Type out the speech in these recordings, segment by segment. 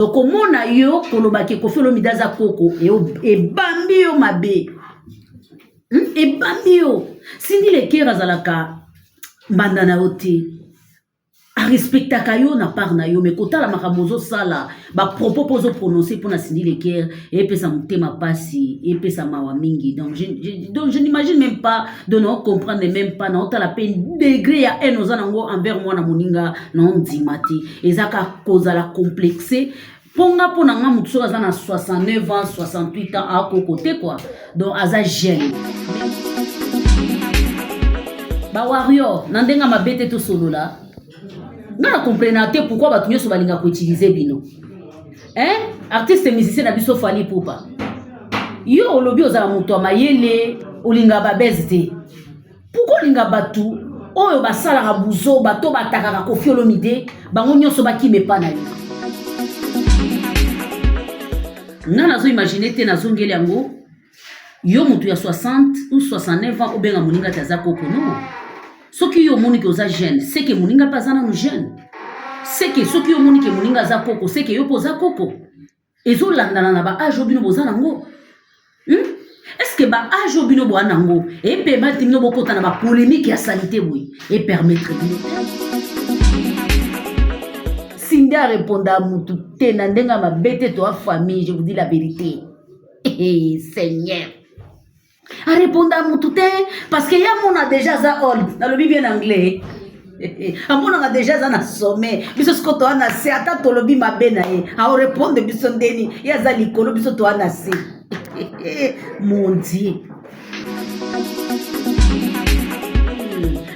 Okomona yo koloba ke Koffi Olomide aza koko ebambi yo mabe hmm? Ebambi yo. Cindy Le Cœur azalaka mbanda na yo te, arespectaka yo na part na yo, mais kotala makambo ozosala, bapropos mpo ozoprononce mpona Cindy Le Cœur epesa motema mpasi, epesa mawa mingi. Donc je n'imagine même pas, donc nao comprendre même pas, naotala mpe degré ya haine oza nango envers mwana moninga, naondima te. Eza kaka kozala complexe mpo nga, mpo na nga, motu soki aza na 69 ans, 68 ans, akoko te quoi, donc aza jeune. Bawarrior na ndenge mabe te, tosolola. Nga na comprena te pourquoi bato nyonso balingaka koutiliser bino, hein? Artiste musicien na biso Fally Ipupa, yo olobi ozala moto ya mayele, olingaka babese te. Pourquoi olinga bato oyo basalaka buzoba to batakaka Koffi Olomide, bango nyonso bakima epa na yo? Nga nazo imagine te, nazongeli yango. Yo motu ya 60 ou 69 ans, obenga moninga te aza koko, non. Soki yo omoni ke oza jeune, seke moninga mpe aza nanu jeune. Seke soki yo omoni ke moninga aza koko, seke yo mpe oza koko. Ezolandana na baage oyo bino boza nango, Est ce que baage oyo bino boa nango epermettre bino bokota na bapolémique ya saleté boye? Epermettre bino te. Cindy areponda mutu te na ndenge ya mabe te, toa famille, je vous dis la vérité. Hey, Seigneur, areponda mutu te parce que ye amona déjà aza old. Nalobi bien anglais, amonaka déjà aza na sommet. Biso siko toa na se. Ata tolobi mabe na ye, aorépondre biso ndeni? Ye aza likolo, biso toa na se. Mon Dieu,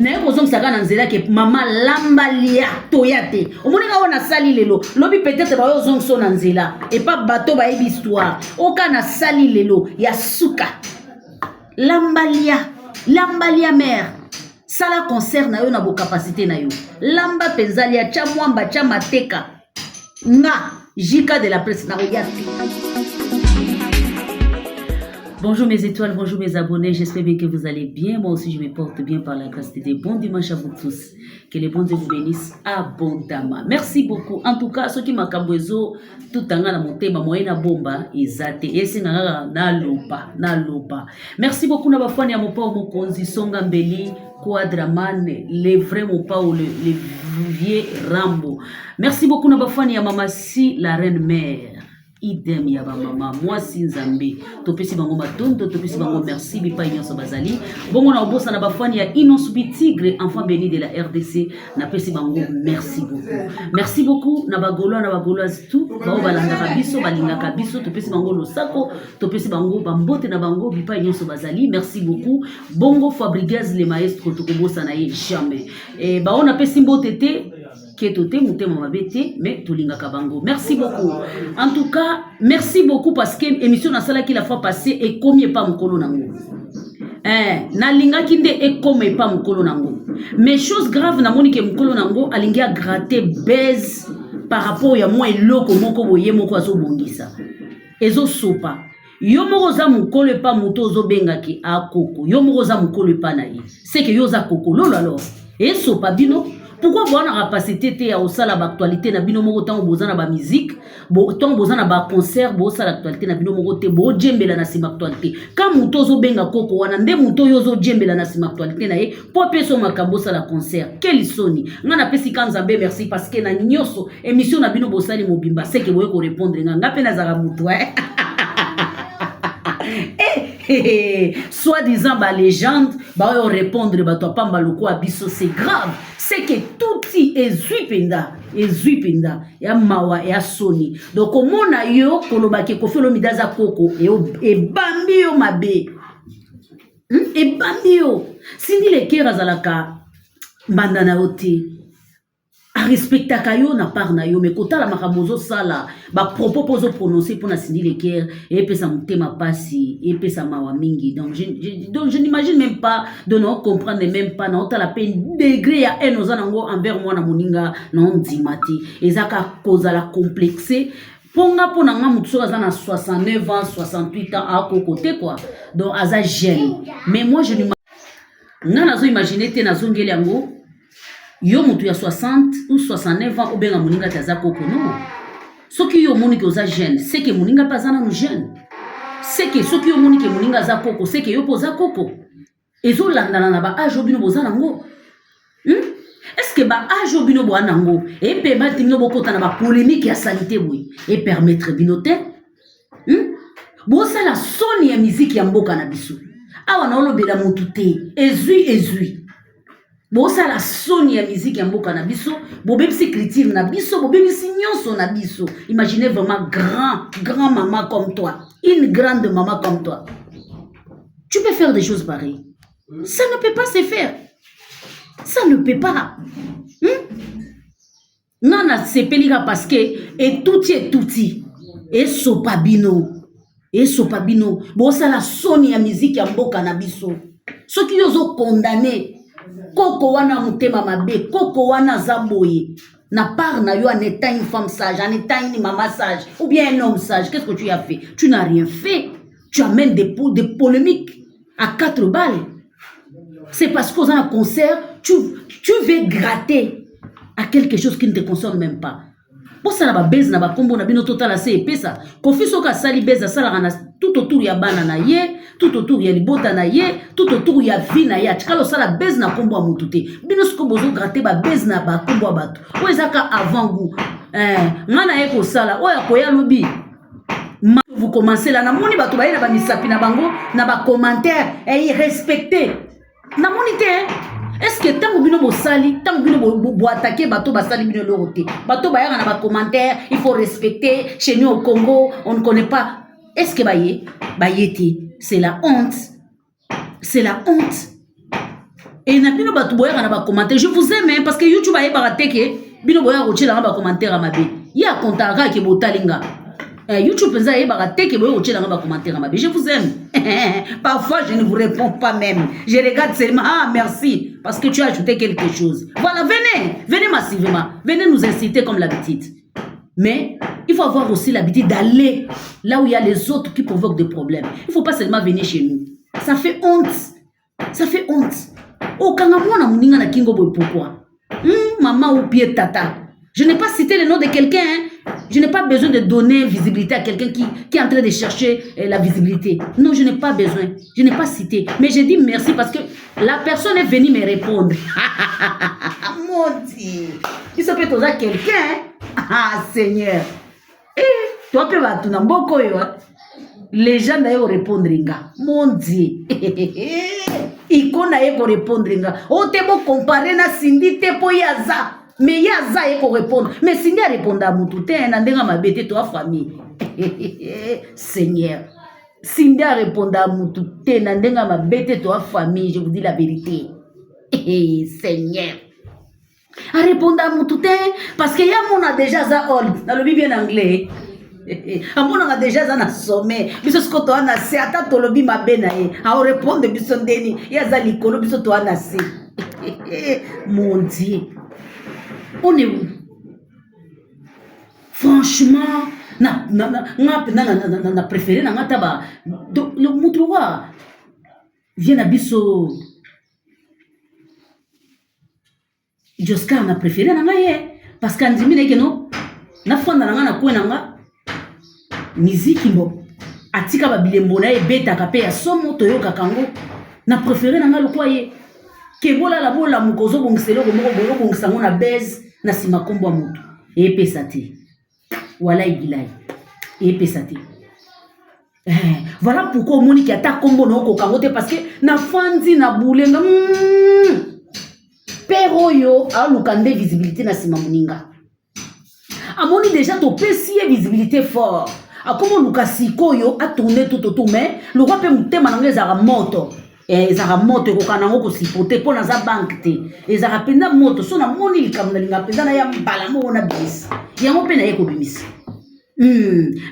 naye kozongisa kaka na nzela ke mama lamba lia, toya te. Omoni kaka oyo nasali lelo, lobi peut-être baoyo ozongisa na nzela epa bato bayebi histoire. Oka nasali lelo ya suka, lamba lia, lamba lia mare. Sala concert na yo na bocapacité na yo, lamba mpenza lia, tya mwamba, tya mateka. Nga Jika de la presse nakoya te. Bonjour mes étoiles, bonjour mes abonnés, j'espère bien que vous allez bien. Moi aussi, je me porte bien par la grâce de Dieu. Bon dimanche à vous tous. Que le bon Dieu vous bénisse abondamment. Merci beaucoup. En tout cas, ceux qui makambo ezo tout anga na motema moyen na bomba eza te. Esenga kaka naloba, naloba. Merci beaucoup na bafani ya Mopao Mokonzi, Songa Mbeli, Quadraman, le vrai Mopao, le vieux Rambo. Merci beaucoup na bafani ya Mama Si, la reine mère. Idem ya bamama mwasi Nzambe, topesi bango matondo, topesi bango merci bipai nyonso bazali. Bongo na obosana bafani ya Innoss'B, Tigre, enfant béni de la RDC, napesi bango merci beaucoup, merci beaucoup na bagaulois, na bagauloise, tout bao balandaka biso, balingaka biso, topesi bango losako, topesi bango bambote na bango bipai nyonso bazali. Merci beaucoup. Bongo Fabregas le maestro, tokobosana ye jamais. E, bao napesi mbote te, keto te, motema mabe te, mais tolingaka bango. Merci beaucoup, en tout cas merci beaucoup, parce que émission nasalaki la fois passée ekomi epa mokolo nango. Nalingaki nde ekoma epa mokolo nango, mais chose grave, namoni ke mokolo nango alingi agratte base par rapport ya mwa eloko moko boye moko azobongisa, ezosopa. Yo moko oza mokolo epa moto ozobengaki akoko, yo moko oza mokolo epa na ye, seke yo oza koko lolo. Alors esopa bino. Pourquoi boza na capacité te ya kosala baactualité na bino moko ntango boza na bamusique, ntango boza na baconcert? Bosala actualité na bino moko te, bojembela na nsima actualité ka moto ozobenga koko wana. Nde moto oyo ozojembela na nsima actualité na ye mpo apesa makambo osala concert. Quelle soni! Ngai napesi ka Nzambe merci, parce que na nyonso émission na bino bosali mobimba, seke boye korépondre nga. Nga mpe nazalaka motu, eh, soit disant balégende, baoyo répondre bato apamba lokola biso, c'est grave. C'est que tuti ezwi mpenza, ezwi mpenza ya mawa, ya soni. Donc komona yo kolobaki Koffi Olomide aza koko, ebambi yo mabe, Ebambi yo. Cindy Le Cœur azalaka mbanda na yo te, arespectaka yo na part na yo, mais kotala makambo ozosala, bapropos mpo ozoprononce mpona Cindy Le Cœur epesa motema mpasi, epesa mawa mingi. Donc je n'imagine même pas, donc nao comprendre même pas, naotala mpe degré ya haine oza nango envers mwana moninga, naondima te. Eza kaka kozala complexe mpo nga, mpo na nga, motu soki aza na 69 ans, 68 ans, akoko te quoi, donc aza jeune. Mais moi je nga nazo imagine te, nazongeli yango. Yo motu ya 60 ou 69 ans, obenga moninga te aza koko, non. Soki yo omoni ke oza jeune, c'est que moninga mpe aza nanu jeune. C'est que soki yo omoni ke moninga aza koko, c'est que yo mpe oza koko. Ezolandana na ba age oyo bino boza nango. Est-ce que ba age oyo bino boa nango epermettre bino bokota na ba polémique ya salite boye? Epermettre bino te? Bosala soni ya miziki ya mboka na biso. Awa naolobela motu te, ezwi ezwi. Bosala soni ya miziki ya mboka na biso, bobebisi culture na biso, bobebisi nyonso na biso. Imaginez vraiment grand, grand maman comme toi, une grande maman comme toi. Tu peux faire des choses pareilles. Ça ne peut pas se faire. Ça ne peut pas. Nga nasepeli kaka parce que etuti etuti esopa bino, esopa bino, bosala soni ya miziki ya mboka na biso. Soki yo ozo condamner koko wana motema mabe, koko wana aza boye, na part na yo en étant une femme sage, en étant une maman sage ou bien un homme sage, qu'est-ce que tu as fait? Tu n'as rien fait. Tu amènes des polémiques à 4 balles. C'est parce qu'aux un concert, tu veux gratter à quelque chose qui ne te concerne même pas. Bosala ba buzz na ba kombo na bino totala se epesa. Kofi soki asali buzz asalaka na tout autour ya bana na ye, tout autour ya libota na ye, tout autour ya vie na ye. Atikala osala buzz na kombo ya motu te. Bino siko bozo gratter ba buzz na ba kombo ya bato. Oyo ezaka avant goût. Nga na ye kosala oyo akoya lobi. Vous commencez là, namoni bato baye na ba misapi na bango na ba commentaire et respecter. Namoni te, hein? Est-ce que tango bino bosali, tango bino bo attaquer bato basali bino eloko te. Bato bayaka na ba commentaire, il faut respecter, chez nous au Congo, on ne connaît pas. Est-ce que baye? Baye te. C'est la honte. C'est la honte. Et na bino bato boyaka na ba commentaire, je vous aime, hein, parce que YouTube ayebaka te ke bino boyaka kotiela nga ba commentaire ya mabe. Ye akontaka kaka ke botali nga. YouTube mpenza ayebaka te ke boyaka kotiela nga ba commentaire ya mabe. Je vous aime. Parfois je ne vous réponds pas même. Je regarde seulement, ah merci, parce que tu as ajouté quelque chose. Voilà, venez, venez massivement, venez nous inciter comme l'habitude. Mais il faut avoir aussi l'habitude d'aller là où il y a les autres qui provoquent des problèmes. Il ne faut pas seulement venir chez nous. Ça fait honte. Ça fait honte. Okanga mwana moninga na kingo boye pourquoi? Maman ou pied tata. Je n'ai pas cité le nom de quelqu'un. Hein. Je n'ai pas besoin de donner visibilité à quelqu'un qui est en train de chercher la visibilité. Non, je n'ai pas besoin. Je n'ai pas cité. Mais j'ai dit merci parce que la personne est venue me répondre. Mon Dieu. Il se peut à quelqu'un. Hein? Ah, Seigneur. Eh, toi, tu vas tout dans beaucoup, hein? Les gens d'ailleurs répondre nga. Mon Dieu. Icône aye ko répondre nga. Oh, t'es bon comparer na Cindy te po yaza. Mais yaza ye ko répondre. Mais Cindy a répondre à mutu te na ndenga mabete toi famille. Seigneur. Cindy a répondre à mutu te na ndenga mabete toi famille, je vous dis la vérité. Seigneur. A répondre à mutu te parce que ya mona déjà za old. Nalobi bien anglais. Amonaka déjà aza na sommet. Biso siko toa na se, ata tolobi mabe na ye. A répondre biso ndeni, ye aza likolo biso toa na se. Mon Dieu. On est où? Franchement, na na na nga na na na na préféré na nga ta ba le mutu wa vient na biso Joscar na préféré na nga ye parce que andimi na ye no na fanda na nga na coin na nga miziki mbo atika ba bilembo na ye ebetaka pe ya somo toyokaka yango na préféré na nga lokwa ye ke bolala bolamuka ozobongisa eloko moko boye obongisa yango na base na nsima nkombo ya motu eyepesa te walai bilai eyepesa te. Voilà pourquoi omoni ki ata nkombo na okoka yango te parce que nafandi na bulenga père oyo aluka nde visibilité na nsima moninga amoni déjà topesi ye visibilité fort akoma oluka sikoyo atourne tout autour mais lokwa mpe motema nango ezalaka moto. Ezalaka moto ekoka nango kosipote mpo naza banque te ezalaka mpenza moto so namoni likambo nalinga mpenza naya mbala moko nabimisa yango mpe naye kobimisa.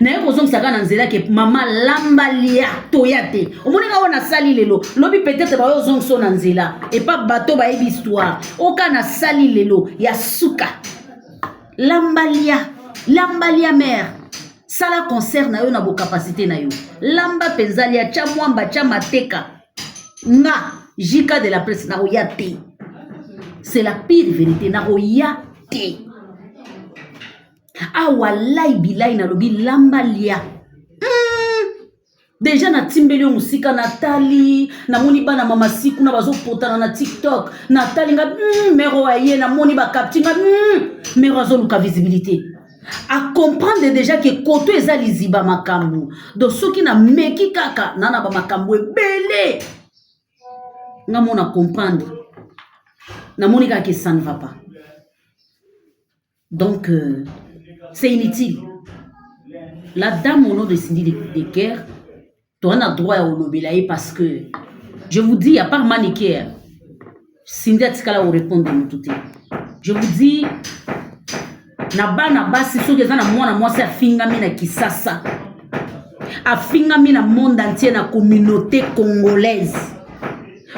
Naye kozongisa kaka na nzela ke mama lamba lia toya te omoni kaka oyo nasali lelo lobi peut-être bayo ozongisa na nzela epa bato bayebi histoire oka nasali lelo ya suka lamba lia lamba lia mère sala concert na yo na bokapasité na yo lamba mpenza lia tya mwamba tya mateka nga jika de la presse nakoya te c'est la pire vérité nakoya te. Awa lai bilai nalobi lamba lia. Deja natimbeli yo mosika, natali namoni bana mama si kuna bazopotana na TikTok, natali nga mero aye, namoni bakapti nga mero azoluka visibilité, acomprendre déjà ke koto eza liziba makambo. Donc soki nameki kaka na na bamakambo ebele, nga mona comprendre, namoni kaka ke ça ne va pas. Donc c'est inutile. La dame au nom de Cindy de Guerre, toza na droit ya kolobela ye, parce que je vous dis, à part Maniker, Cindy atikala korépondre motu te. Je vous dis, na bana basi, soki eza na mwana mwasi afingami na Kisasa, afingami na monde entier, na communauté congolaise,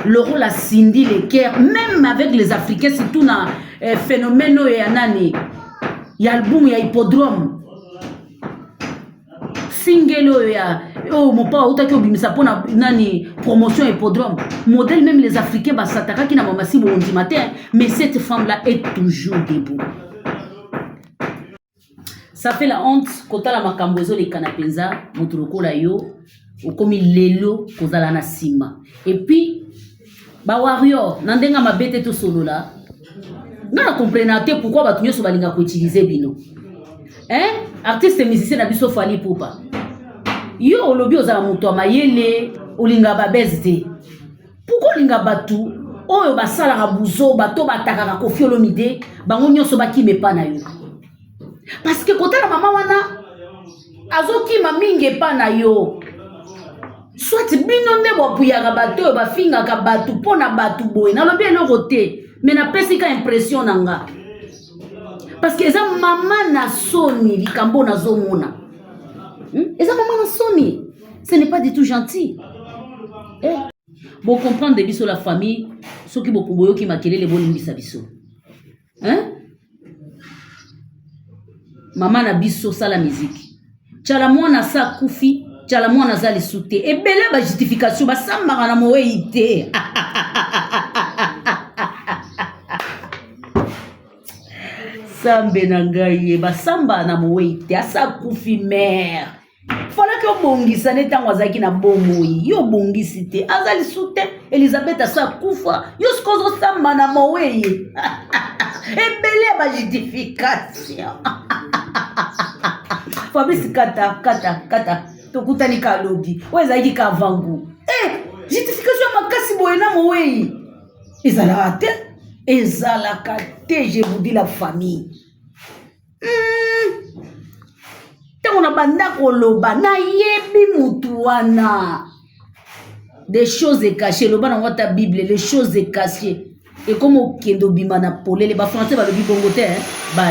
le rôle à Cindy Le Cœur, même avec les Africains, surtout na phénomène oyo ya nani, ya album ya Hippodrome, single oyo ya oyo mopa autaki obimisa mpona nani, promotion Hippodrome modèle, même les Africains basatakaki na mamasi bondima te. Mais cette femme là est toujours debout. Ça fait la honte kotala makambo ezolekana mpenza. Moto lokola yo okomi lelo kozala na nsima. Et puis bawarrior, na ndenge mabe te, tosolola. Nga na comprena te pourquoi bato nyonso balingaka koutiliser bino, hein? Artiste musicien na biso Fally Ipupa, yo olobi ozala moto ya mayele, olingaka babese te. Pourquoi olinga bato oyo basalaka buzoba to batakaka Koffi Olomide, bango nyonso bakima epa na yo? Parce que kotala mama wana azokima mingi epa na yo, soit bino nde bwapuyaka bato oyo bafingaka bato mpo na bato boye. Nalobi eloko te, me napesi ka impression na nga, parce que eza mama na soni likambo nazomona, Eza mama na soni, ce n'est pas du tout gentil, eh. Bocomprendre biso la famille, soki boyoki makelele, bolimbisa biso, hein? Mama na biso, sala miziki. Tiala mwana asa akufi, tiala mwana aza lisu te. Ebele bajustification, basambaka na mowei te. Sambe na ngai ye, basamba na mowei te. Asa akufi, mare falaki obongisa nde ntango azalaki na bomoi, yo obongisi te. Aza lisu te, Elizabeth asa akufa, yo siko ozosamba na mowei. Ebele ya bajustification. Fabrice, kata kata kata, tokutani kalobi oyo ezalaki kavangu. Eh, justification ya makasi boye na mowei ezalaka te, ezalaka te. Je vous dis, la famille, Ntango na banda koloba, nayebi mutu wana. Des choses cachées, eloba nango ata Bible, les choses cachées ekoma okende obima na polele. Bafrançais balobi bongo te, bye.